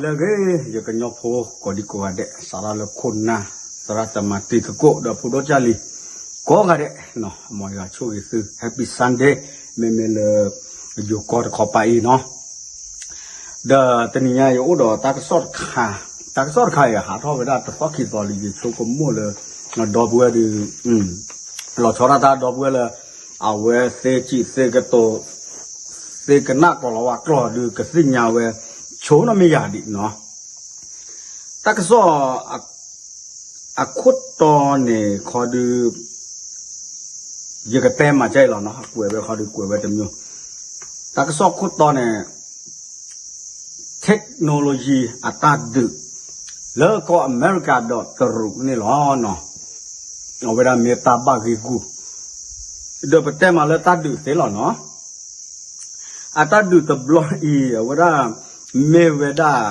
လၢအဂ့ၤ ယကညီဖိကိးဒံကိးဂၤဒဲး စးထီၣ်လၢခိၣ်နၢ် သရၣ်သမါတံၤသကိး ဒီးဖိဒိၣ်ကၢ်လံၤ ကိးဂၤဒဲး မ်ယွၤဆိၣ်ဂ့ၤသု Happy Sunday မ့မ့ၢ်လၢ ယိၤကီၢ်တခီပၤအံၤနီၤ ဒီးတနံၤညါယအိၣ်ဒီးတၢ်ကစီၣ်တခါ, တၢ်ကစီၣ်တခါအံၤဟးထီၣ်ဝဲဒၣ်တသီၣ်ခံသီလံ ယဆိကမိၣ်လၢ ဒီပုၢ်ဝဲၢ်ဒုး လီၤဆီဒၣ်တၢ်ဒီပုၢ်ဝဲၢ်လၢ အဝဲသ့စံးသ့ကတိၤ သ့ကနၣ်ကီၤလၤဝါကျိာ်ဒုးကသ့ၣ်ညါဝဲ ဆိနီၣ်မ့ၢ်ယၤဒံးနီၤ တၢ်ကစီၣ် အခိၣ်တီန့ၣ်ခီဒုး ယကတဲမၤကဲအံၤလီၤနီၤ ကွဲးဝဲခီဒုးကွဲးဝဲတမံၤ တၢ်ကစီၣ်ခိၣ်တီန့ၣ် technology အတၢ်ဒုး လၢကီၢ်အမဲရကၤဒီးတရူးန့ၣ်လီၤ. အဝဲဒၣ်မ့ၢ်တၢ်ဘၣ်ဂ့ၢ်ဂူၢ် ဒီးပတဲမးလၢတၢ်ဒုးသ့လီၤနီၤ အတၢ်ဒုးတဘျီအံၤ အဝဲဒၣ် မ့ၢ်ဝဲဒၣ်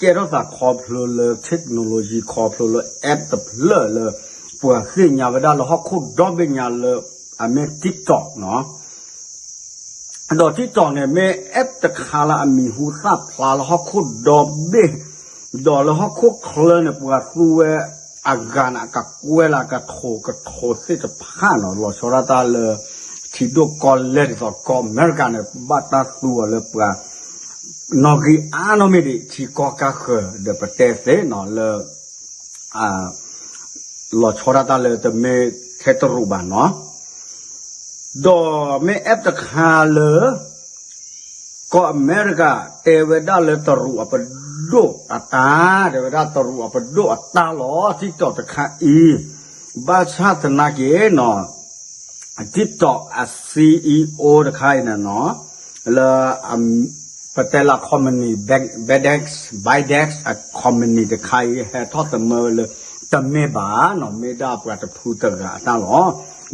ကဲထီၣ်သးခီဖျိလၢ technology ခီဖျိလၢ app တဖျၢၣ်လၢ ပှၤသ့ၣ်ညါဝဲဒၣ်လၢဟီၣ်ခိၣ်ဒီဘ့ၣ်ညါလၢ အမ့ၢ် TikTok နီၤ ဒီး TikTok န့ၣ် မ့ၢ် app တခါလၢအမံၤဟူသၣ်ဖျါလၢဟီၣ်ခိၣ်ဒီဘ့ၣ် ဒီးလၢဟီၣ်ခိၣ်ချၢန့ၣ် ပှၤသူဝဲအဂၤန့ၣ် အကကွဲၢ်လၢအကထိးကထိးသ့ၣ်တဖၣ်နီၤ လီၤဆီဒၣ်တၢ်လၢ ထံဒိၣ်ကီၢ်လဲၢ်ဒ်သိးကီၢ်အမဲရကၤန့ၣ် ဘၣ်တၢ်သူအီၤလၢပှၤ နီၣ်ဂံၢ်အါနီၣ်မ့ၢ်ဒံး ထံကီၢ်ကါဃၢၤ ဒီးပတဲသ့နီၤလၢ လီၤဆီဒၣ်တၢ်လၢတမ့ၢ်ထဲတရူးဘၣ်နီၤ ဒီးမ့ၢ် app တခါလၢ ကီၢ်အမဲရကၤ တဲဝဲဒၣ်လၢတရူးအပဒိၣ်အတၢ် တဲဝဲဒၣ်တရူးအပဒိၣ်အတၢ်လီၤ TikTok တခါအံၤ ဘၣ်ဆၣ်သနာ်က့နီၤ TikTok အ CEO တခါအံၤန့ၣ်နီၤ လၢ ပတဲလၢ company ByteDance ByteDance အ company တခါအံၤ ဟဲထီၣ်သမၢဝဲလၢ တမ့ၢ်ဘၣ်နီၤ မ့ၢ်ဒၣ်ပှၤတဖုတဂၤအတၢ်လီၤ.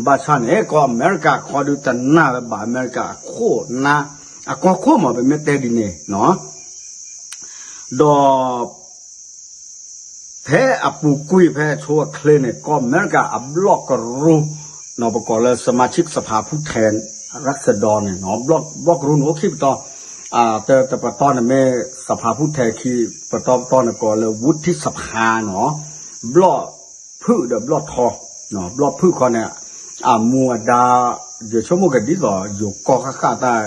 ဘၣ်ဆၣ်န့ၣ် ကီၢ်အမဲရကၤခီဒုးတနာ်ဝဲဘၣ် အမဲရကၤအခိၣ်နၢ် အကီၢ်ခိၣ်မး ပမ့ၢ်တဲဒ်န့ၣ်နီၤ ဒီး ဖဲအပူၤကွံာ်ဖဲဆိအချ့န့ၣ် ကီၢ်အမဲရကၤအဘျီၣ်ကရူၢ် ပကိးလၢ စမၤဆံၣ် စဖါဖူၣ်ထဲ ရၣ်စဒီန့ၣ်နီၤ ဘျီၣ်ကရူၢ်န့ၣ်အိၣ်ခံပတီၢ် တပတီၢ်န့ၣ်မ့ၢ် စဖါဖူၣ်ထဲခံ ပတီၢ်ပတီၢ်န့ၣ်ကိးလၢ ဝူထံၣ်စဖါနီၤ ဘျီၣ်ဖုၣ်ဒီးဘျီၣ်ထီ ဘျီၣ်ဖုၣ်ခီန့ၣ် အမူအဒါ ယဆိကမိၣ်ကဒ်သိး ယိၤကီၢ်ဃၣ်ဃၣ်တၢ်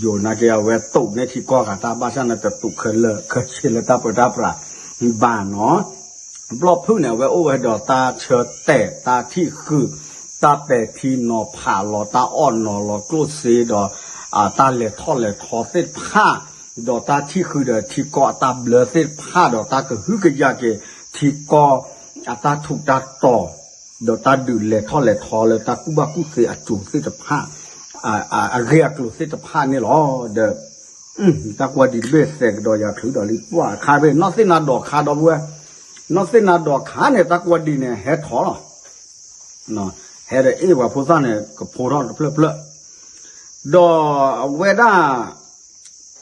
ယိၤနာ်က့ အဝဲတူးန့ၢ်ထံကီၢ်ဃာ်တၢ် ဘၣ်ဆၣ်န့ၣ် တတူးခဲလၢာ်ခဲဆ့လၢတၢ်ပၢတၢ်ပြးဘၣ်နီၤ ဘျီၣ်ဖုၣ်န့ၣ် အဝဲအိၣ်ဝဲဒီးတၢ်ဆၢတဲာ် တၢ်ထံၣ်ဃုာ် တၢ်ပဲာ်ထံနီၤဖးလီၤ တၢ်အီၣ်နီၤလီၤကျိၣ်စ့ဒီး တၢ်လဲၤထီၣ်လဲၤထီသ့ၣ်တဖၣ် ဒီးတၢ်ထံၣ်ဃုာ်ဒီးထံကီၢ်အတၢ်ဘျၢသ့ၣ်တဖၣ် ဒီးတၢ်ကဟုကယာ်က့ၤ ထံကီၢ်အတၢ်ထူးတၢ်တီၤ ဒီးတၢ်ဒုးလဲၤထီၣ်လဲၤထီလၢတၢ်ကူၣ်ဘၣ်ကူၣ်သ့အစိၤသ့ၣ်တဖၣ် အဂ့ၢ်အကျိၤသ့ၣ်တဖၣ်န့ၣ်လီၤ. ဒီး တၢ်ကွၢ်ဒံးတဘ့ၣ် သဲးကဒီးယၤချုးဒီးလံ ပှၢ်ခါဘ့ၣ် နီၢ်သ့ၣ်နါဒီးခါဒီပုၢ်ဝဲၢ် နီၢ်သ့ၣ်နါဒီးခါန့ၣ် တၢ်ကွၢ်ဒံးန့ၣ် ဟဲထီၣ်လီၤ ဟဲဒီးအ့ၣ်ပှၤဖိသၣ်န့ၣ် ကဖိထီၣ်တဖျၢၣ်ဖျၢၣ် ဒီးအဝဲဒၣ်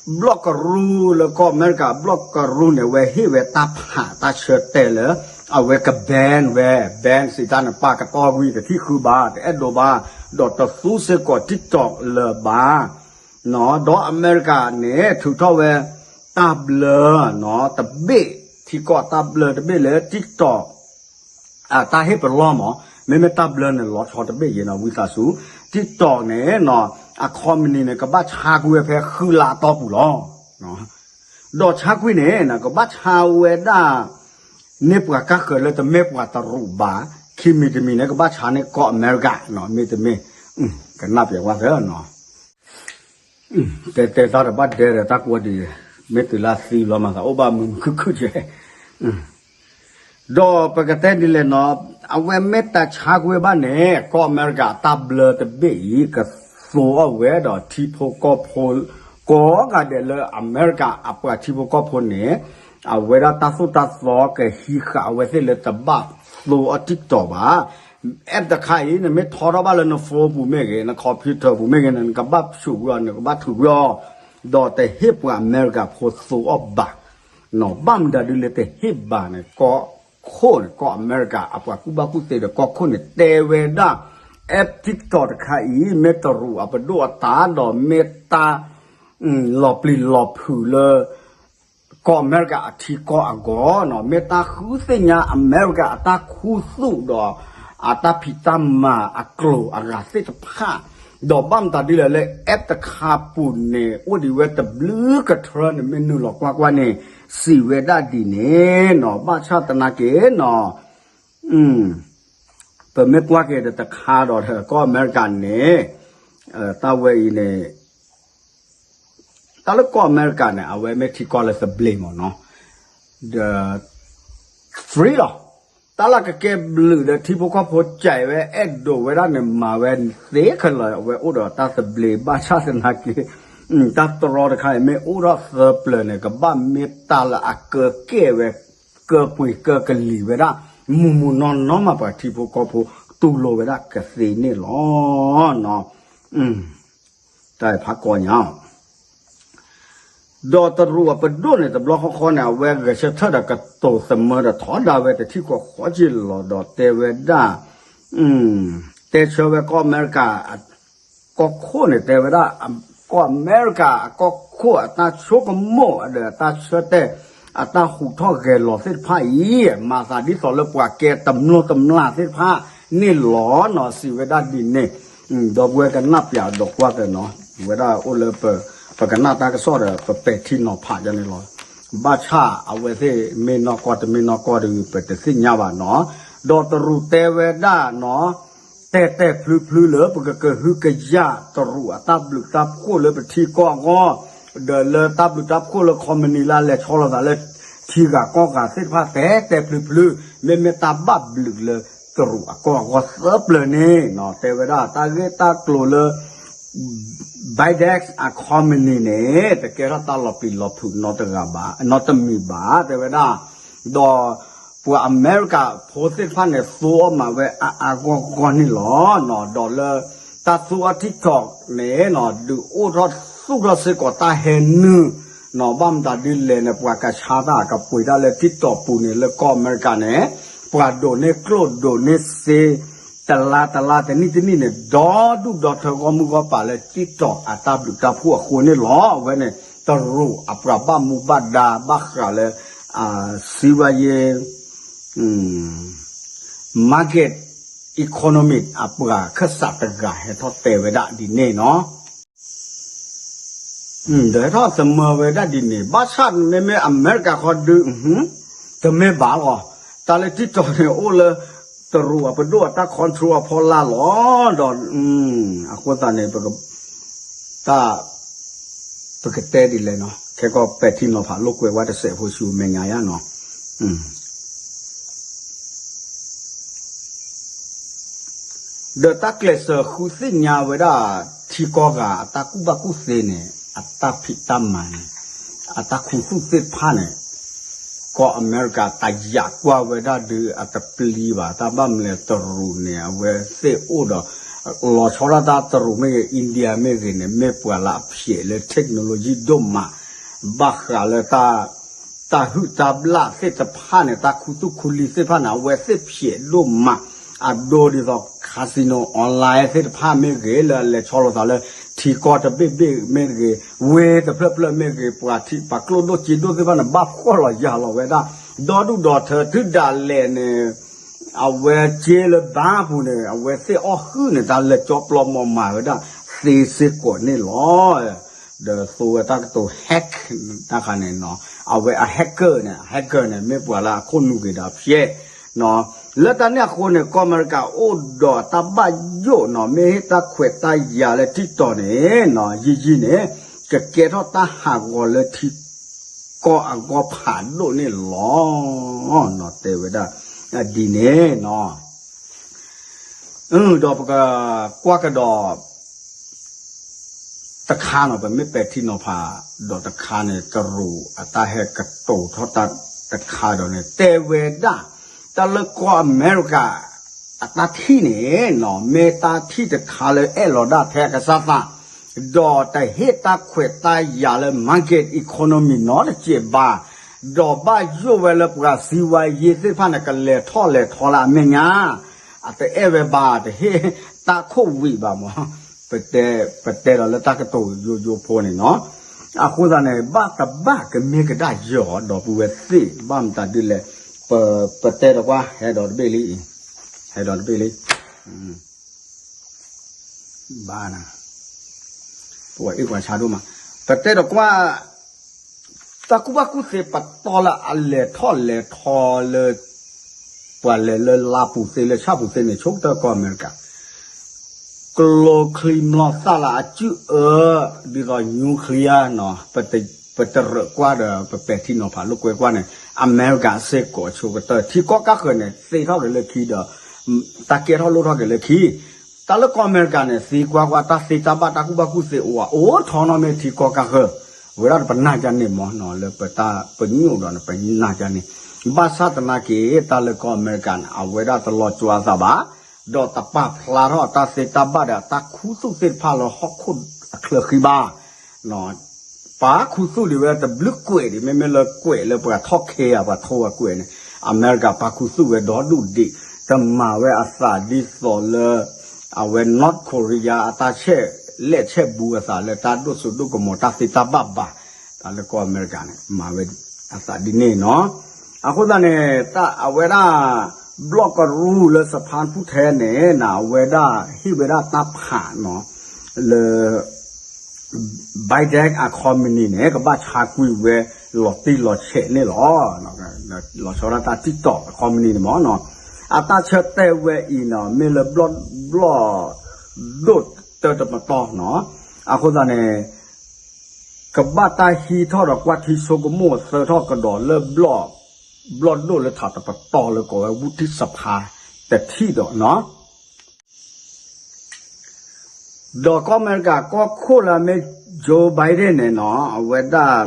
ဘျီၣ်ကရူၢ်လၢကီၢ်အမဲရကၤ ဘျီၣ်ကရူၢ်န့ၣ် အဝဲဟ့ၣ်ဝဲတၢ်ဖးတၢ်ဆၢတဲာ်လၢ အဝဲက ban ဝဲ ban စံးတၢ်န့ၣ် ပာ်ကတီၢ်ကွံာ် တထံၣ်ဃုာ်ဘၣ် တအဲၣ်ဒိးဘၣ် ဒီးတသူစ့ၢ်ကီး TikTok လၢၤဘၣ် ဒီးအမဲရကၤန့ၣ် ထုးထီၣ်ဝဲ တၢ်ဘျၢ တဘ့ၣ် ထံကီၢ်တၢ်ဘျၢတဘ့ၣ်လၢ TikTok တၢ်ဟ့ၣ်ပလီၢ်မး မ့မ့ၢ်တၢ်ဘျၢန့ၣ် လီၤဆီတဘ့ၣ်ယဲနီၤ ဝံသးစူၤ TikTok န့ၣ် အ company န့ၣ် ကဘၣ်ဆါကွံာ်ဝဲဖဲဃုလါအတီၢ်ပူၤလီၤ. ဒီးဆါကွံာ်န့ၣ် ကဘၣ်ဆါဝဲဒၣ် န့ၢ်ပှၤကါဃၢၤလၢတမ့ၢ်ပှၤတရူးဘၣ် ခံမံၤတမံၤန့ၣ် ကဘၣ်ဆါန့ၢ်ကီၢ်အမဲရကၤ မ့တမ့ၢ် ကနၣ်ပျဲးဝဲသၢ တဲတဲတၢ်တဘၣ်ဒဲဒီးတၢ်ကွၢ်ဒံး မ့ၢ်တုၤလၢသံလီၤမၤသးအိၣ်ဘၣ်မုာ်မုာ်ခုၣ်ခုၣ်ကဲ ဒီးပကတဲဒ်လဲၣ်နီၤ အဝဲမ့ၢ်တဆါကွံာ်ဘၣ်န့ၣ် ကီၢ်အမဲရကၤအတၢ်ဘျၢတဘ့ၣ်အံၤ ကသိအီၣ်ဝဲဒီးထံဖိကီၢ်ဖိ ကိးဂၤဒဲးလၢအမဲရကၤအပှၤထံဖိကီၢ်ဖိန့ၣ် အဝဲဒၣ်တၢ်သိၣ်တၢ်သီကဟံးဃာ်အဝဲသ့ၣ်လၢတဘၣ်သိအီၣ် TikTok ဘၣ် app တခါအံၤ နမ့ၢ်ထီထီၣ်ဘၣ်လၢန phone ပူၤမ့ၢ်ဂ့ၤ န computer ပူၤမ့ၢ်ဂ့ၤန့ၣ် နကဘၣ်ဆူးကွံာ်အီၤ နကဘၣ်ထုးကွံာ်အီၤ ဒီးတဟ့ၣ်ပှၤအမဲရကၤဖိသိအီၣ်ဘၣ် ဘၣ်မနုၤဒုးလၢတဟ့ၣ်ဘၣ်န့ၣ် ကီၢ်ခိၣ်န့ၣ် ကီၢ်အမဲရကၤအပှၤကူၣ်ဘၣ်ကူၣ်သ့ဒီးကီၢ်ခိၣ်န့ၣ် တဲဝဲဒၣ် app TikTok တခါအံၤ မ့ၢ်တရူးအပဒိၣ်အတၢ်ဒီးမ့ၢ်တၢ် လီၤပျံၤလီၤဖုးလၢ ကီၢ်အမဲရကၤအထံကီၢ်အဂီၢ်နီၤ, မ့ၢ်တၢ်ဃုသ့ၣ်ညါအမဲရကၤအတၢ်ခူသူၣ်ဒီး အတၢ်ဖံးတၢ်မၤအကျိၤအဂၤသ့ၣ်တဖၣ်, ဒီးဘၣ်မတၤဒ်လဲၣ်လၢ app တခါပူၤန့ၣ် အိၣ်ဒံးဝဲတဘျုးကထြၢန့ၣ် မ့ၢ်နုာ်လီၤကွၢ်ကွၢ်န့ၣ် စံးဝဲဒၣ်ဒ်န့ၣ်နီၤ, ဘၣ်ဆၣ်သနာ်က့နီၤ ပမ့ၢ်ကွၢ်က့ၤဒီးတခါဒီး ကီၢ်အမဲရကၤန့ၣ် တၢ်ဝဲအံၤန့ၣ် တၢ်လၢကီၢ်အမဲရကၤန့ၣ် အဝဲမ့ၢ်ထံကီၢ်လၢသဘျ့မ့ၢ်နီၤ, ဒီး free လီၤ. တၢ်လၢကကဲဘျုးဒီးထံဖိကီၢ်ဖိကဲဝဲအဲၣ်ဒိးဝဲဒၣ်န့ၣ် မၤဝဲသ့ခဲလၢာ် အဝဲအိၣ်ဒီးတၢ်သဘျ့ ဘၣ်ဆၣ်သနာ်က့ တၢ်တြီတခါအံၤ မ့ၢ်အိၣ်ထီၣ်သၢပျၢၤန့ၣ် ကဘၣ်မ့ၢ်တၢ်လၢအကၢကဲဝဲ ကၢပှ့ၤကၢကလံၤဝဲဒၣ် မုၢ်မုၢ်နီၢ်နီၢ်မး ပှၤထံဖိကီၢ်ဖိတူၢ်လိာ်ဝဲဒၣ်ကသ့န့ၣ်လီၤ. တၢ်ဖးကီညါ ဒီးတရူးအပဒိၣ်န့ၣ် တဘျီဃီဃီန့ၣ် အဝဲဂဲၤဆၢထၢၣ်ဒီးကတိၤသမၢဒီးထီဒါဝဲတထံၣ်ဃီဃီက့ၤလီၤ ဒီးတဲဝဲဒၣ် တဲဆၢဝဲကီၢ်အမဲရကၤ ကီၢ်ခိၣ်န့ၣ် တဲဝဲဒၣ် ကီၢ်အမဲရကၤအကီၢ်ခိၣ်အတၢ်ဆိကမိၣ်ဒီးတၢ်ဆၢတဲာ် အတၢ်ဟူးထီၣ်ဂဲၤလီၤသ့ၣ်တဖၣ်အံၤ မၤသးဒ်သိးလၢပှၤကဲတမျိၢ်တမျာ်သ့ၣ်တဖၣ်န့ၣ်လီၤနီၤ စံးဝဲဒၣ်ဒ်န့ၣ် ဒီပုၢ်ဝဲၢ်ကနၣ်ပၠးဒီးကွၢ်သနီၤ ဝဲဒၣ်အိၣ်လၢ ပကနၣ်တၢ်ကစီၣ်ဒီး ပပဲာ်ထံနီၤဖးဒ်န့ၣ်လီၤ. ဘၣ်ဆၣ်အဝဲသ့ၣ်မ့ၢ်နီၢ်ကီၢ်တမ့ၢ်နီၢ်ကီၢ်ဒီး ပတသ့ၣ်ညါဘၣ်နီၤ. ဒီးတရူးတဲဝဲဒၣ်နီၤ တဲာ်တဲာ်ဖျုဖျုလၢပကကဟုကယာ်တရူးအတၢ်ဘျုးတၢ်ဖှိၣ်လၢပထံကီၢ်အဂီၢ်, ဒီးလၢတၢ်ဘျုးတၢ်ဖှိၣ်လၢ company လၢအလဲၤဆီလီၤသးလၢထံဂၤကီၢ်ဂၤသ့ၣ်တဖၣ် တဲာ်တဲာ်ဖျုဖျု မ့မ့ၢ်တၢ်ဘၣ်ဘျုးလၢတရူးအကီၢ်အဂီၢ်သၢပျၢၤန့ၣ်နီၤ တဲဝဲဒၣ်တၢ်ဂ့ၢ်တၢ်ကျိၤလၢ Binance အ company န့ၣ် တကဲထီၣ်တၢ်လီၤပျံၤလီၤဖုးနီတဂၤဘၣ် နီတမံၤဘၣ် တဲဝဲဒၣ် ဒီးပှၤအမဲရကၤဖိသ့ၣ်တဖၣ်န့ၣ် သူအီၣ်မးဝဲအါအါဂီၢ်ဂီၢ်န့ၣ်လီၤ. ဒီးလၢတၢ်သူအီၣ် TikTok န့ၣ် ဒုးအိၣ်ထီၣ်သူၣ်ထီၣ်စ့ၢ်ကီးတၢ်ဟဲနုာ်နီၤ ဘၣ်မတၤဒ်လဲၣ်န့ၣ် ပှၤကဆါတၢ်ကပှ့ၤတၢ်လၢ TikTok ပူၤန့ၣ် လၢကီၢ်အမဲရကၤန့ၣ် ပှၤဒိးန့ၢ်ကျိၣ်ဒိးန့ၢ်စ့ တလါတလါတနံၣ်တနံၣ်န့ၣ် ဒီဒူၣ်ဒီထၢဂီၢ်မုၢ်ဂီၢ်ပၤလၢ TikTok အတၢ်ဘျုးတၢ်ဖှိၣ်အဃိန့ၣ်လီၤ. အဝဲန့ၣ် တရူးအပှၤဘၣ်မူဘၣ်ဒါဘၣ်ဃးလၢ စံးဝဲယဲ market economy အပှၤခၢၣ်စးတဂၤဟဲထီၣ်တဲဝဲဒၣ်ဒ်န့ၣ်နီၤ. ဒီးဟဲထီၣ်သမၢဝဲဒၣ်ဒ်န့ၣ် ဘၣ်ဆၣ်မ့မ့ၢ်အမဲရကၤဃီဒုး တမ့ၢ်ဘၣ်လီၤ. တၢ်လၢ TikTok န့ၣ် အိၣ်လၢ တရူးအပဒိၣ်အတၢ် control အဖီလာ်လီၤ. ဒီး အဃိသတးန့ၣ် တၢ် ပကတဲဒ်လဲၣ်နီၤ ခဲကီၢ်ပဲာ်ထံနီၤဖးလိာ်ကွဲဝဲတစဲးဖိဆူမဲာ်ညါယါနီၤ. ဒီးတၢ်ကျဲးစၢးဃုသ့ၣ်ညါဝဲဒၣ် ထံကီၢ်ဂၤအတၢ်ကူၣ်ဘၣ်ကူၣ်သ့န့ၣ် အတၢ်ဖံးတၢ်မၤန့ၣ် အတၢ်ခူသူၣ်သ့ၣ်တဖၣ်န့ၣ် ကီၢ်အမဲရကၤတယာ်ကွၢ်ဝဲဒၣ်ဒုးအတပျံၤဘၣ် တၢ်ဘၣ်မနုၤလဲၣ်တရူးန့ၣ် အဝဲသ့ၣ်အိၣ်ဒီး လီၤဆီဒၣ်တၢ်တရူးမ့ၢ်ဂ့ၤ India မ့ၢ်ဂ့ၤန့ၣ် မ့ၢ်ပှၤလၢအဖျဲးလၢ technology ဒိၣ်မး ဘၣ်ဃးလၢတၢ် တၢ်ဟုၣ်တၢ်ဘျၣ်သ့ၣ်တဖၣ်န့ၣ် တၢ်ခူသူၣ်ခူလံၤသ့ၣ်တဖၣ်န့ၣ် အဝဲသ့ၣ်ဖျဲးဒိၣ်မး အဒိဒ်သိး casino online သ့ၣ်တဖၣ်မ့ၢ်ဂ့ၤ လၢအလဲၤဆီလီၤသးလၢ ထံကီၢ်တဘ့ၣ်ဘ့ၣ်မ့ၢ်ဂ့ၤ ဝ့ၢ်တဖျၢၣ်ဖျၢၣ်မ့ၢ်ဂ့ၤ ပှၤထံ ပှၤကျိၣ်ဒိၣ်စ့ဒိၣ်သ့ၣ်တဖၣ်န့ၣ် ဘၣ်ဖှီၣ်လီၤယာ်လီၤဝဲဒၣ် ဒီဒူၣ်ဒီထၢ တုၤဒၣ်လဲာ်န့ၣ် အဝဲစ့လၢဘါပူၤန့ၣ် အဝဲသ့ၣ်အီၣ်ဟုၣ်န့ၣ် တၢ်လဲၤကၠီပျီမီၤမၤဝဲဒၣ်သ့စ့ၢ်ကီးန့ၣ်လီၤ. ဒီးသိဝဲတၢ်ကတိၤ hack တၢ်ခါန့ၣ်နီၤ အဝဲအ hacker န့ၣ် hacker န့ၣ် မ့ၢ်ပှၤလၢအခိၣ်နူာ်က့ၤဒီးဖျဲး လၢတၢ်န့ၣ်အဃိန့ၣ် ကီၢ်အမဲရကၤအိၣ်ဒီးတၢ်ဘၣ်ယိၣ်နီၤ မ့ၢ်ဟ့ၣ်တၢ်ခွဲးတၢ်ယာ်လၢ TikTok န့ၣ်နီၤ ယံာ်ယံာ်န့ၣ် ကကဲထီၣ်တၢ်ဟးဂီၤလၢထံကီၢ်အဂီၢ်ဖးဒိၣ်န့ၣ်လီၤ. တဲဝဲဒၣ် ဒ်န့ၣ်နီၤ ဒီးပကကွၢ်ကဒီး တခါနီၤ ပမ့ၢ်ပဲာ်ထံနီၤဖးဒီးတခါန့ၣ် တရူးအတၢ်ဟဲကတိၤထီၣ်တၢ်တခါဒီးန့ၣ် တဲဝဲဒၣ် တၢ်လၢကီၢ်အမဲရကၤ အတၢ်ထံၣ်န့ၣ်နီၤ မ့ၢ်တၢ်ထံၣ်တခါလၢအဲၣ်လီၤဒၣ်ထဲကစၢ်သး ဒီးတဟ့ၣ်တၢ်ခွဲးတၢ်ယာ်လၢ market economy နီတစဲးဘၣ်, ဒီးဘၣ်ယိၣ်ဝဲလၢပှၤ စီးပွားရေး သ့ၣ်တဖၣ်န့ၣ် ကလဲၤထီၣ်လဲၤထီလၢအမဲာ်ညါ, အတအဲၣ်ဝဲဘၣ်, တဟ့ၣ်တၢ်ခိၣ်ဝံးဘၣ်မး, ပတဲ, ပတဲဒီးလၢတၢ်ကတိၤယိယိဖိန့ၣ်နီၤ. အဃိသတးန့ၣ် ဘၣ်တဘၣ်ကမ့ၢ်ကဒါယီၤ ဒီပုၢ်ဝဲၢ်သ့ၣ် ဘၣ်မတၤဒ်လဲၣ်, ပ ပတဲဒီးကွၢ် ဟဲဒီးတဘ့ၣ်လံ, ဟဲဒီးတဘ့ၣ်လံ, ဘၣ်နၤ, ပှၤအ့ၣ်ပှၤဆါဒိၣ်မး, ပတဲဒီးကွၢ် တၢ်ကူၣ်ဘၣ်ကူၣ်သ့ပတီၢ်လၢအလဲၤထီၣ်လဲၤထီလၢ ပှၤလဲၤလၢလါပူၤသ့လၢဆၣ်ပူၤသ့န့ၣ် ဆိကတၢၢ်ကီၢ်အမဲရကၤ ကျိချံမျိာ်သၣ်လၢအစုၣ်အၢ ဒ်သိး nuclear နီၤ, ပတရၢၣ်ကွၢ်ဒီး ပပဲာ်ထံနီၤဖးလိာ်ကွဲကွၢ်န့ၣ် အမဲရကၤစ့ၢ်ကီးဆိကတၢၢ် ထံကီၢ်ကၢ်ဃၢၤန့ၣ် သ့ထီၣ်က့ၤလၢခံဒီး တၢ်ကဲထီၣ်လိၣ်ထီၣ်က့ၤလၢခံ တၢ်လၢကီၢ်အမဲရကၤန့ၣ် သံကွၢ်ကွၢ် တၢ်သ့တၢ်ဘၣ်တၢ်ကူၣ်ဘၣ်ကူၣ်သ့အိၣ်ဝဲ အိၣ်ထီၣ်နီၢ်မ့ၢ်ထံကီၢ်ကၢ်ဃၢၤ, ဝဲဒၣ်တပနၢ်ကန့ၣ်မ့ၢ်နီၤ လၢပတၢ်ပညိၣ်ဒီးနပနၢ်ကန့ၣ်, ဘၣ်ဆၣ်သနာ်က့ တၢ်လၢကီၢ်အမဲရကၤန့ၣ် အဝဲဒၣ်တလီၤကၠွါအသးဘၣ်, ဒီးတပာ်ဖျါထီၣ်အတၢ်သ့တၢ်ဘၣ်ဒီးတၢ်ခူသူၣ်သ့ၣ်တဖၣ်လၢဟီၣ်ခိၣ်အချၢဃံဘၣ် ပာ်ခူသူၣ်ဒံးဝဲတဘျုးကွဲးဒံး မ့မ့ၢ်လၢကွဲးလၢပှၤထီၣ်ခဲဧါ ပှၤထိဝဲကွဲးန့ၣ် အမဲရကၤပာ်ခူသူၣ်ဝဲဒီဒူၣ်ဒံး, တမၤဝဲအသးဒ်သိးလၢ အဝဲ North Korea အတၢ်ဆဲးလဲၣ်ဆဲးဘူးအသးလၢတၢ်ဒိၣ်စိဒိၣ်ကမီၤတၢ်သ့တၢ်ဘၣ်ဘၣ်, တၢ်လၢကီၢ်အမဲရကၤန့ၣ် မၤဝဲအသးဒ်န့ၣ်နီၤ, အဃိသတးန့ၣ် တၢ်အဝဲဒၣ် ဘျီၣ်ကရူၢ်လၢ Japan ဖုၣ်ထဲန့ၣ် နဝဲဒၣ်ဟ့ၣ်ဝဲဒၣ်တၢ်ဖးနီၤ လၢ Biden အ company န့ၣ် ကဘၣ်ဆါကွံာ်ဝဲလီၤတံၢ်လီၤဆဲးန့ၣ်လီၤ. လီၤဆီဒၣ်တၢ် TikTok အ company န့ၣ်မ့ၢ်နီၤ, အတၢ်ဆၢတဲာ်ဝဲအံၤနီၤ မ့ၢ်လၢဘျီၣ်ဒိၣ်တၢတပတီၢ်နီၤ, အဃိသတးန့ၣ် ကဘၣ်တၢ်ဟံးထီၣ်ဒီးကွၢ်ထံဆိကမိၣ်သၢထီၣ်ကဒီးလၢ ဘျီၣ်ဒိၣ်လၢထးတပတီၢ်လၢကိးဝဲ ဝူထံၣ်စဖါ တထံၣ်ဒီးနီၤ ဒီးကီၢ်အမဲရကၤကီၢ်ခိၣ်လၢအမ့ၢ် Joe Biden န့ၣ်နီၤ အဝဲဒၣ်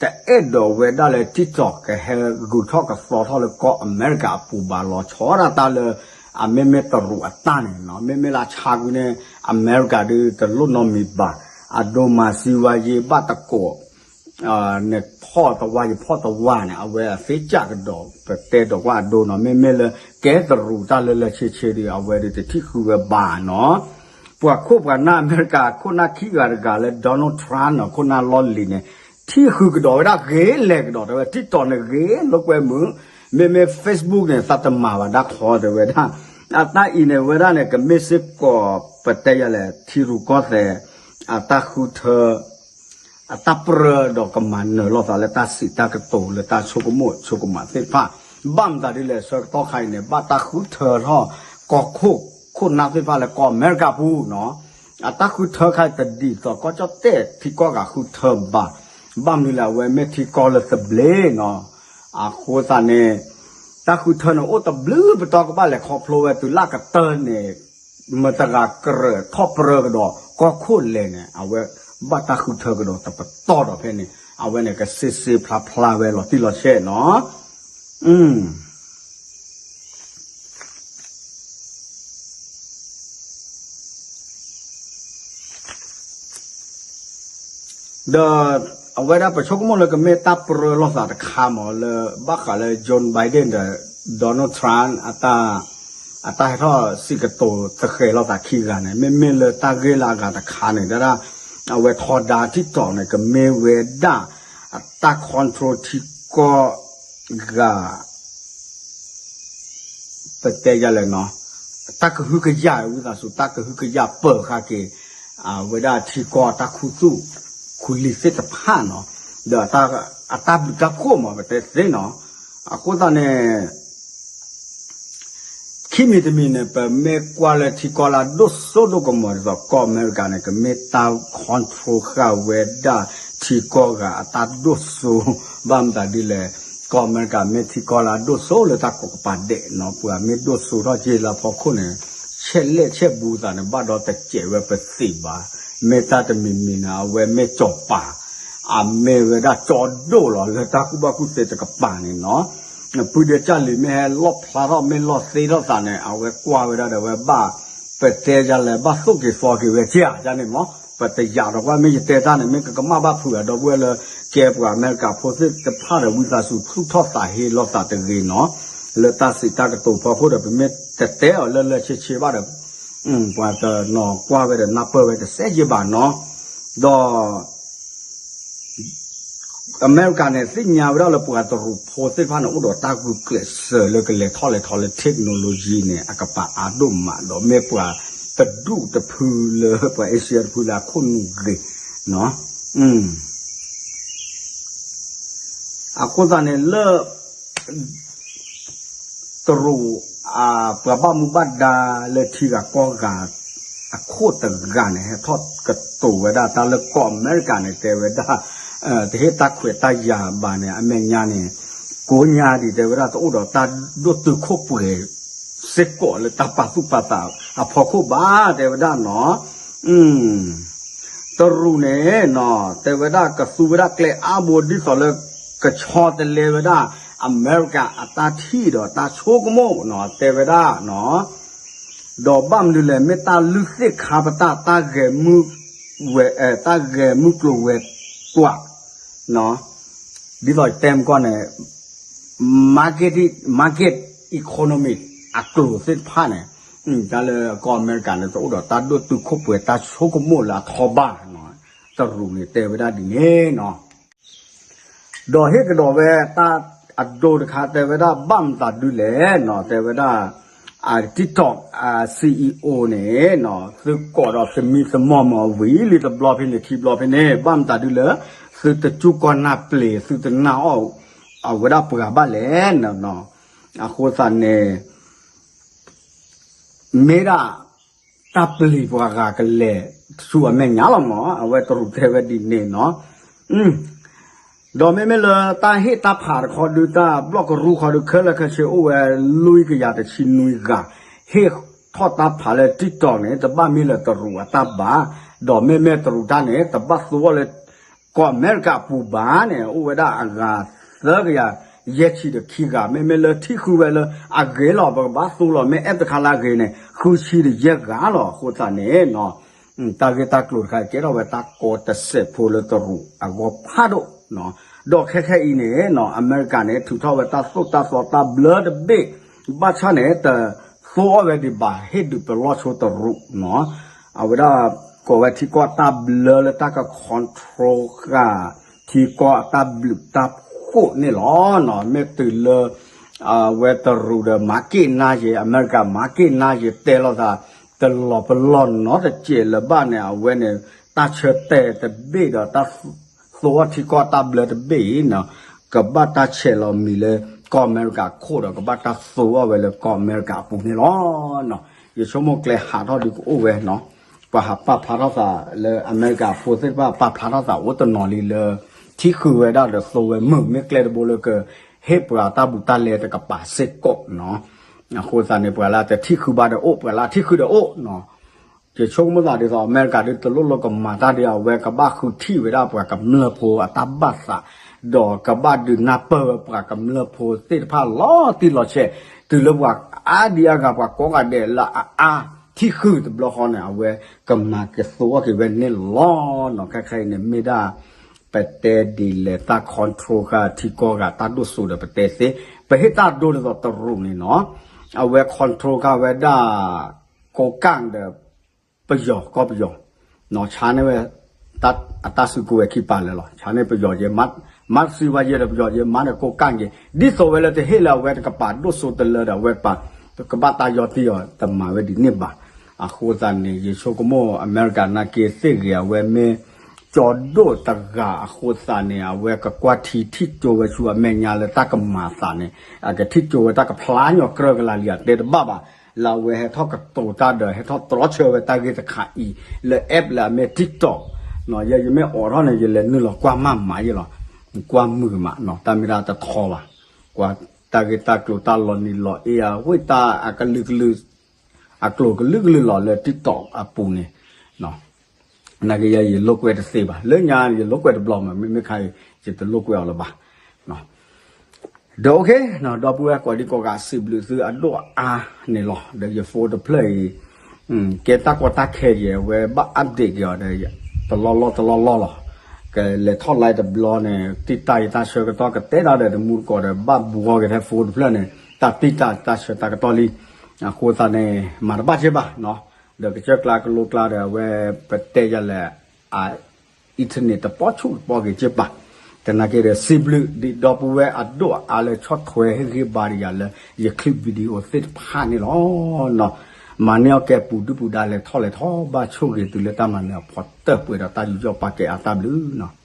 တအဲၣ်ဒိးဝဲဒၣ်လၢ TikTok ကဟဲဂုာ်ထီၣ်ကသီထီၣ်လၢကီၢ်အမဲရကၤအပူၤဘၣ် လီၤဆီဒၣ်တၢ်လၢ အမ့မ့ၢ်တရူးအတၢ်န့ၣ်နီၤ မ့မ့ၢ်လၢဆါကွံာ်န့ၣ် အမဲရကၤဒုးတလိၣ်နီတမံၤဘၣ် အဒိမၤစံဝါယ့ဘၣ်တကိး နဖီၣ်တဝါယဖီၣ်တဝါန့ၣ် အဝဲသ့စၢ်ကဒီး ပတဲဒီးကွၢ်အဒိနီၤ မ့မ့ၢ်လၢကဲတရူးတၢ်လၢလၢဆ့ဆ့ဒီး အဝဲဒုးတထံၣ်ဃုာ်ဝဲဘၣ်နီၤ ပှၤခိၣ်ပှၤနၢ်အမဲရကၤခိၣ်နၢ်ခံဂၤတဂၤလၢ Donald Trump နီၤ ခိၣ်နၢ်လီၢ်လံၤန့ၣ် ထံၣ်ဃုာ်ကဒီးဝဲဒၣ်ဂ့ၤလဲၤကဒီးတဲဝဲ TikTok န့ၣ်ဂ့ၤလိာ်ကွဲမုာ် မ့မ့ၢ် Facebook န့ၣ် သးတမၤဘၣ်ဒၣ်ခီတဲဝဲဒၣ် အတၢ်အံၤန့ၣ်ဝဲဒၣ်န့ၣ် ကမ့ၢ်စ့ၢ်ကီး ပတဲယၤလဲၣ် ထံရူၢ်ကီၢ်သဲး အတၢ်ဃုထၢ အတၢ်ပြၢဒီးကမၤနၢၤလိာ်သးလၢတၢ်စံးတၢ်ကတိၤလၢတၢ်ဆိကမိၣ်ဆိကမးသ့ၣ်တဖၣ် ဘၣ်မတၤဒ်လဲၣ် ဆၢကတီၢ်ခါအံၤန့ၣ် ဘၣ်တၢ်ဃုထၢထီၣ်ကီၢ်ခိၣ်ခိၣ်နၢ်သ့ၣ်တဖၣ်လၢကီၢ်အမဲရကၤပူၤနီၤ အတၢ်ဃုထၢခါအံၤတဒ်သိးကီၢ်ကၠီၣ်တဲၣ်ထံကီၢ်ဂၤဃုထၢဘၣ် ဘၣ်မနုၤလဲၣ် အဝဲမ့ၢ်ထံကီၢ်လၢသဘျ့နီၤ အဃိသတးန့ၣ် တၢ်ဃုထၢန့ၣ်အိၣ်တဘျုးပတီၢ်ကဘၣ်လဲၤခီဖျိဝဲတုၤလၢကတၢၢ်န့ၣ် မတၤတဂၤကြၢးထီၣ်ပြၢကဒီးကီၢ်ခိၣ်လဲၣ်န့ၣ် အဝဲဘၣ်တၢ်ဃုထၢကဒီးတပတီၢ်ဒီးဖဲန့ၣ် အဝဲန့ၣ်ကစ့စ့ဖျါဖျါဝဲလီၤတံၢ်လီၤဆဲးနီၤ ဒီးအဝဲဒၣ်ပဆိကမိၣ်လၢကမ့ၢ်တၢ်ပြၢလိာ်သးတခါမးလၢ ဘၣ်ဃးလၢ Joe Biden ဒီး Donald Trump အတၢ် အတၢ်ဟဲထီၣ်စံးကတိၤသဃဲၤလိာ်သးခံဂၤန့ၣ် မ့မ့ၢ်လၢတၢ်ဂ့ၢ်လၢအဂၤတခါန့ၣ် ဒၣ်ဒၣ် အဝဲထီဒါ TikTok န့ၣ် ကမ့ၢ်ဝဲဒၣ် အတၢ် control ထံကီၢ်ဂၤ ပတဲယၤလဲၣ်နီၤ တၢ်ကဟုကယာ်ဝံသးစူၤ တၢ်ကဟုကယာ်ပၢၤဃာ်က့ၤ အဝဲဒၣ်ထံကီၢ်တၢ်ခူသူၣ်ခူလံၤသ့ၣ်တဖၣ်နီၤ ဒီးအတၢ်ဘျုးတၢ်ဖှိၣ်မး ပတဲသ့နီၤ အဃိသတးန့ၣ် ခံမံၤတမံၤန့ၣ် ပမ့ၢ်ကွၢ်လၢထံကီၢ်လၢအဒိၣ်စိဒိၣ်ကမီၤဒ်သိး ကီၢ်အမဲရကၤန့ၣ် ကမ့ၢ်တၢ် control ဃာ်ဝဲဒၣ်ထံကီၢ်ဂၤအတၢ်ဒိၣ်စိ ဘၣ်မတၤဒ်လဲၣ် ကီၢ်အမဲရကၤမ့ၢ်ထံကီၢ်လၢအဒိၣ်စိလၢတၢ်ကိးကပၤဒဲးနီၤ ပှၤမ့ၢ်ဒိၣ်စိထီၣ်က့ၤလၢအဖီခိၣ်န့ၣ် ဆဲးလဲၣ်ဆဲးဘူးသးန့ၣ် ဘၣ်ဒီးတစဲးဝဲပသ့ၣ်ဘၣ် မ့ၢ်တၢ်တမံၤမံၤန့ၣ် အဝဲမ့ၢ်စီၤပၤ အမ့ၢ်ဝဲဒၣ်ကၠီဒိၣ်လီၤ လၢတၢ်ကူၣ်ဘၣ်ကူၣ်သ့တကပၤန့ၣ်နီၤ ပူၤဒဲကၢ်လံၤမ့ၢ်ဟဲလီၣ်ဖျါထီၣ်မ့ၢ်လီၢ်သ့ထီၣ်သးန့ၣ် အဝဲကွၢ်ဝဲဒၣ်ဒီးဝဲဘၣ် ပတဲယၤလဲၣ် ဘၣ်သိၣ်က့ၤသီက့ၤဝဲကၢ်န့ၣ်မး ပတယာ်ဒီးကွၢ်မ့ၢ်ယတဲတၢ်န့ၣ် မ့ၢ်ကကမၣ်ဘၣ်ဖုးအဒီပုၢ်ဝဲၢ်လၢ ကဲပှၤအမဲရကၤဖိသ့ၣ်တဖၣ်ဒီး ဝံသးစူၤသူၣ်ထီၣ်သးဟ့လီၤသးတဂ့ၤနီၤ လၢတၢ်စံးတၢ်ကတိၤဖီခိၣ်ဒီး ပမ့ၢ်တတဲအီၤလၢလၢဆ့ဆ့ဘၣ်ဒီး ပှၤတနီၤကွၢ်ဝဲဒီးနၢ်ပၢၢ်ဝဲတစဲးယံာ်ဘၣ်နီၤ ဒီး အမဲရကၤန့ၣ် သ့ၣ်ညါဝဲဒၣ်လၢပှၤတရူးဖိသ့ၣ်တဖၣ်န့ၣ် အိၣ်ဒီးတၢ်ဂုာ်ကျဲးစၢးလၢကလဲၤထီၣ်လဲၤထီလၢ technology န့ၣ် အကပၤအါဒိၣ်မးဒီး မ့ၢ်ပှၤတဒူၣ်တဖုလၢ ပှၤ Asia တဖုလၢအခိၣ်နူာ်ဂ့ၤ အဃိသတးန့ၣ်လၢ တရူး ပှၤဘၣ်မူဘၣ်ဒါလၢထံဂၤကီၢ်ဂၤ အခိၣ်တဂၤန့ၣ် ဟဲထီၣ်ကတိၤဝဲဒၣ်တၢ်လၢကီၢ်အမဲရကၤန့ၣ် တဲဝဲဒၣ် တဟ့ၣ်တၢ်ခွဲးတၢ်ယာ်ဘၣ်န့ၣ် အမဲာ်ညါန့ၣ် ကိးညါဒံး တဲဝဲဒၣ် တအိၣ်ဒီးတၢ်ဒိၣ်တုာ်ခိၣ်ပှဲၤ စ့ၢ်ကီးလၢတၢ်ပာ်သူၣ်ပာ်သးအဖီခိၣ်ဘၣ် တဲဝဲဒၣ်နီၤ တရူးန့ၣ်နီၤ တဲဝဲဒၣ် ကသူဝဲဒၣ်ကျဲအါဘိ ဒ်သိးလၢ ကဆီတလဲဝဲဒၣ် အမဲရကၤအတၢ်ထံၣ်ဒီးတၢ်ဆိကမိၣ်နီၤ တဲဝဲဒၣ်နီၤ ဒီးဘၣ်မနုၤလဲၣ် မ့ၢ်တၢ်လုၢ်သ့ၣ်ခါပတၢ် တၢ်ဂဲၤမုၢ်ဝဲ တၢ်ဂဲၤမုၢ်ကျိၤဝဲၤကွာ် ဒ်သိးတဲမကီၢ်န့ၣ် market market economy အကျိၤသ့ၣ်တဖၣ်န့ၣ် တၢ်လၢကီၢ်အမဲရကၤန့ၣ် တအိၣ်ဒီးတၢ်ဒိၣ်တုာ်ခိၣ်ပှဲၤ တၢ်ဆိကမိၣ်လၢအထီဘၣ် တရူးန့ၣ် တဲဝဲဒၣ်ဒ်န့ၣ်နီၤ ဒီးဟ့ၣ်ကဒီးဝဲတၢ်အဒိတခါ တဲဝဲဒၣ် ဘၣ်မတၤဒုလဲၣ်နီၤ တဲဝဲဒၣ် TikTok CEO န့ၣ်နီၤ သုကိးဒီးသမံသမိးမးဝံၤလံတဘျီဖဲန့ၣ် ခံဘျီဖဲန့ၣ် ဘၣ်မတၤဒုလၢ သုတစူၢ်ကီၢ်နၢ်ပျ့ၤ သုတနာ်အီၣ်အဝဲဒၣ်ပှၤဘၣ်လဲၣ်နီၤ အဃိသတးန့ၣ် မ့ၢ်ဒၣ် တၢ်ပျံၤပှၤဂၤကလဲၤဆူအမဲာ်ညါလီၤမး အဝဲတရူးတဲဝဲဒ်န့ၣ်နီၤ ဒီးမ့မ့ၢ်လၢတၢ်ဟ့ၣ်တၢ်ဖးတခီဒု တၢ်ဘျီၣ်ကရူၢ်ခီဒု ခဲလၢာ်ခဲဆ့အိၣ်ဝဲလွံၢ်ကယၤတဆံနွံဂၤ ဟ့ၣ်ထီၣ်တၢ်ဖးလၢ TikTok န့ၣ် တဘၣ်မ့ၢ်လၢတရူးအတၢ်ဘၣ် ဒီးမ့မ့ၢ်တရူးတၢ်န့ၣ် တဘၣ်သူအီၤလၢ ကီၢ်အမဲရကၤအပူၤဘၣ်န့ၣ် အိၣ်ဝဲဒၣ်အဂၤသၢကယၤယဲၢ်ဆံဒီးခံဂၤ မ့မ့ၢ်လၢထံၣ်ဃုဝဲလၢအဂ့ၤလီၤ ပကဘၣ်သူလီၤ မ့ၢ်အဲၣ်တခါလၢအဂ့ၤန့ၣ် ဃုဆံဒီးယဲၢ်ဂၤလီၤ အဃိသတးန့ၣ်နီၤ တၢ်ဂ့ၢ်တၢ်ကျိၤတခါ ကဲထီၣ်ဝဲတၢ်ကီတစဲးဖိလၢတရူးအဂီၢ်ဖးဒိၣ်နီၤ ဒီးခဲခဲအံၤန့ၣ်နီၤ အမဲရကၤန့ၣ် ထုးထီၣ်ဝဲတၢ်သိၣ်တၢ်သီတၢ်ဘျၢတဘ့ၣ် ဘၣ်ဆၣ်န့ၣ် တသိအီၣ်ဝဲဒံးဘၣ် ဟ့ၣ်ဒုးပလီၢ်ဆိတရူးနီၤ အဝဲဒၣ် ကိးဝဲထံကီၢ်တၢ်ဘျၢလၢတၢ်က control ဃာ် ထံကီၢ်အတၢ်ဘျုးတၢ်ဖှိၣ်န့ၣ်လီၤနီၤ မ့ၢ်တုၤလၢ အဝဲတရူးဒီး မၤက့ၣ်နါယဲ အမဲရကၤမၤက့ၣ်နါယဲ တဲလိာ်သး တလီၤပလီၢ်နီတစဲးလၢၤဘၣ်န့ၣ် အဝဲန့ၣ် တၢ်ဆၢတဲာ်တဘ့ၣ်ဒီးတၢ် သိအီၣ်ထံကီၢ်တၢ်ဘျၢတဘ့ၣ်အံၤနီၤ ကဘၣ်တၢ်ဆဲးလီၤမံၤလၢ ကီၢ်အမဲရကၤခိၣ်ဒီး ကဘၣ်တၢ်သိအီၣ်ဝဲလၢကီၢ်အမဲရကၤအပူၤန့ၣ်လီၤ. ယဆိကမိၣ်ကျဲဟးထီၣ်ဒုးကအိၣ်ဝဲနီၤ ပှၤဟးပာ်ဖျါထီၣ်သးလၢအမဲရကၤဖိသ့ၣ်တဖၣ် ပာ်ဖျါထီၣ်သးအိၣ်တနီၤလံလၢ ထံၣ်ဃုာ်ဝဲဒၣ်ဒီးသိဝဲမုာ် မ့ၢ်ကျဲတဘိလၢက ဟ့ၣ်ပှၤတၢ်ဘူးတၢ်လဲတကပၤစ့ၢ်ကီးနီၤ အဃိသတးန့ၣ် ပှၤလၢတထံၣ်ဃုာ်ဘၣ်ဒီးအိၣ် ပှၤလၢထံၣ်ဃုာ်ဒီးအိၣ်နီၤ ယဆိကမိၣ်သးဒ်သိး အမဲရကၤဒုးတလိၣ်လိၣ်ကမၤတၢ်ဒ်အဝဲ ကဘၣ်ဃုထံၣ်ဝဲဒၣ်ပှၤကမျၢၢ်ဖိအတၢ်ဘၣ်သး ဒီးကဘၣ်ဒုးနၢ်ပၢၢ်ဝဲပှၤကမျၢၢ်ဖိသ့ၣ်တဖၣ်လီၤတံၢ်လီၤဆဲး တုၤလၢပှၤအါဒံအါဂၤ ပှၤကိးဂၤဒဲးလၢအအါထံၣ်ဃုာ်တဘျီဃီန့ၣ် အဝဲကမၤကသိအီၣ်က့ၤဝဲန့ၣ်လီၤနီၤ ခဲခဲအံၤန့ၣ် မ့ၢ်ဒၣ် ပတဲဒ်လဲၣ် တၢ် control ဃာ်ထံကီၢ်ဂၤတၢ်ဒိၣ်စိဒီးပတဲသ့ ပဟ့ၣ်တၢ်ဒိဒ်သိးတရူးန့ၣ်နီၤ အဝဲ control ဃာ်ဝဲဒၣ် ကိးကၣ်ဒီး ပယီၤ ကီၢ်ပယီၤ ဆါန့ၢ်ဝဲ အတၢ်စုကဝဲၤခံပၤလၢာ်လီၤ ဆါန့ၢ်ပယီၤက့ၤ မၤတစံးဝဲယဲဒီးပယီၤက့ၤ မၤဒီးကိးကၣ်က့ၤ ဒ်သိးဝဲလၢတဟ့ၣ်လၢအဝဲတကပၤဒိၣ်စိတလၢဒီးအဝဲပာ် ကဘၣ်တၢ်ယီတံၢ်အီၤ တမၤဝဲဒ်န့ၣ်ဘၣ် အဃိသတးန့ၣ် ယဆိကမိၣ်အမဲရကၤနာ်က့သ့ၣ်ဂ့ၤ အဝဲမ့ၢ်ကၠီဒိၣ်တဂၤအဃိသတးန့ၣ် အဝဲကကွၢ်ထံထံၣ်ကၠိဝဲဆူအမဲာ်ညါလၢတၢ်ကမၤအသးန့ၣ် အကထံၣ်ကၠိဝဲတၢ်ကဖျါညီၣ်ကြၢးကလၤလံ အတဲတဘၣ်ဘၣ် လၢအဝဲဟဲထီၣ်ကတိၤတၢ်ဒီး ဟဲထီၣ်တြီဆၢဝဲတၢ်ဂ့ၢ်တခါအံၤ လၢ app လၢအမ့ၢ် TikTok နီၤ ယဲယမ့ၢ်အိးထီၣ်န့ၣ် ယလဲၤနုာ်လီၤကွၢ်မးမးယဲလီၤ ကွၢ်မုာ်ကမးနီၤ တၢ်မ့ၢ်ဒၣ်တထီဘၣ် ကွၢ်တၢ်ဂ့ၢ်တၢ်ကျိၤတၢ်လီၤနံၤလီၤအ့ အဝ့ၢ်တၢ်အကလုာ်ကလုာ် အကျိၤကလုာ်ကလုာ်လီၤလၢ TikTok အပူၤန့ၣ် နာ်က့ယဲယလိာ်ကွဲတသ့ဘၣ် လၢညါယလိာ်ကွဲတဘျီ မ့မ့ၢ်ခါအံၤ ယတလိာ်ကွဲအီၤလၢၤဘၣ် ဒီး OK ဒီပုၢ်ဝဲၢ်ကိးဒံကိးဂၤ စံးဘျုးသုအဒိၣ်အါန့ၣ်လီၤ ဒီးယ phone တဖျၢၣ်အံၤ ကဲတၢ်ကီတၢ်ခဲယဲ အဝဲဘၣ် update က့ၤအီၤဒီး တလီၢ်လီၢ်တလီၢ်လီၢ်လီၤ ကလဲၤထီၣ် live တဘျီန့ၣ် တံၢ်တၢ်ယတၢ်ဆၢကတီၢ်ကတဲတၢ်ဒီးတမူတကိးဒီး ဘၣ်ဘှီက့ၤထဲ phone တဖျၢၣ်န့ၣ် တၢ်တံၢ်တၢ်ယတၢ်ဆၢတၢ်ကတီၢ်လံ အဃိသတးန့ၣ် မၤတဘၣ်က့ဘၣ် ဒီးကစၢၢ်ကျါကလိကျါဒီး အဝဲပတဲယၤလဲၣ် အ internet တပီဆူၣ်တပီက့ၤက့ၤပာ်, သနာ်က့ဒီး စံးဘျုးဒ်ဒီပုၢ်ဝဲၢ်အဒိၣ်အါလၢဆီၣ်ထွဲဟ့ၣ်ဂံၢ်ဘါဒံးယၤလၢ ယ clip video သ့ၣ်တဖၣ်န့ၣ်လီၤ. မၤန့ၢ်အီၣ်ကဲပူၤဒုၣ်ပူၤဒါ လဲၤထီၣ်လဲၤထီၣ် ဘၣ်ဆိၣ်ဂ့ၤသုလၢတၢ်မၤနၢၤအဖီတၢၢ်ပှဲၤဒီးတၢ်ယူးယီၣ်ပာ်ကဲအါ, တၢ်ဘျုးနီၤ.